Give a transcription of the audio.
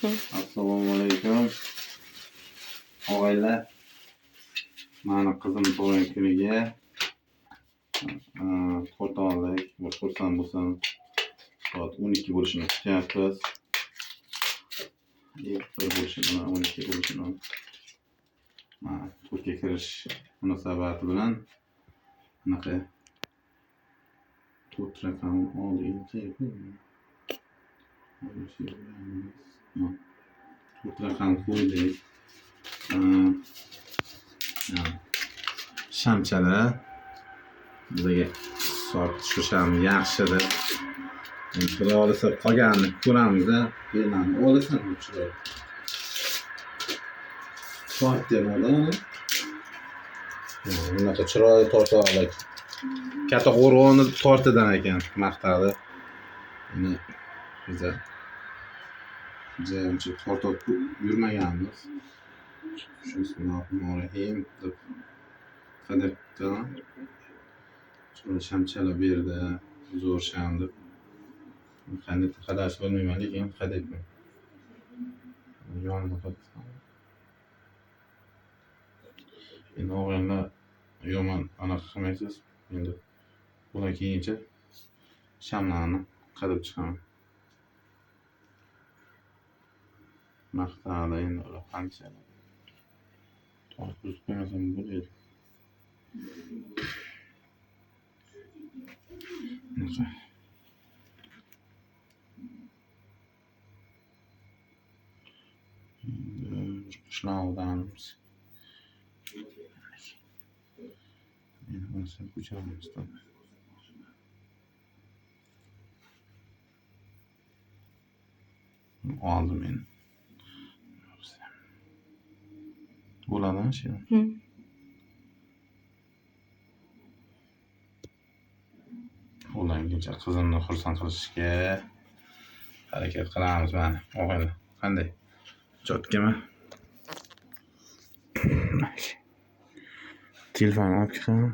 Assalomu alaykum. Og'aylar, mani qizim tug'ilgan kuniga tort oldik. Bir xursand bo'lsin. Soat 12 bo'lishini kutyapmiz. 1 bo'lishini, 12 bo'lishini. Mana to'rtga kirish munosabati bilan anaqa to'rt raqam oldik. To'rt raqam qo'ydik. Shamchalar bizga soat shu sham yaxshi deb. Endi xudo xohlasa qolganini ko'ramiz-da. Bermani olasan chiroyli. Tort demadi. Bunaqa chiroyli tort oldik. Kattaqo'rg'onni tortidan ekan maqtadi. Endi biza uncha tort olib yurmaganmiz. Shu bismillahirrohmanirrohim deb qadaqdan chiroyli shamchalar berdi. Zo'r sham deb. Qanday qadash bilmayman, lekin qadayapman. Yonida qadasan. Endi og'aynilar yomon anaqa qilmaysiz. Endi bundan keyincha shamlarni qadab chiqaman. Maqtadi endi ular qancha. Tort buzib qo'ymasam bo'ladi. Bunaqa. Qishloqdanmiz. Endi bunisini ko'chiramiz. Oldim endi. Bo'ladimi shu? Qo'ldan kelgancha qizimni xursand qilishga harakat qilamiz mana. Og'ayni, qanday? Chotkami? Telefonni olib chiqaman.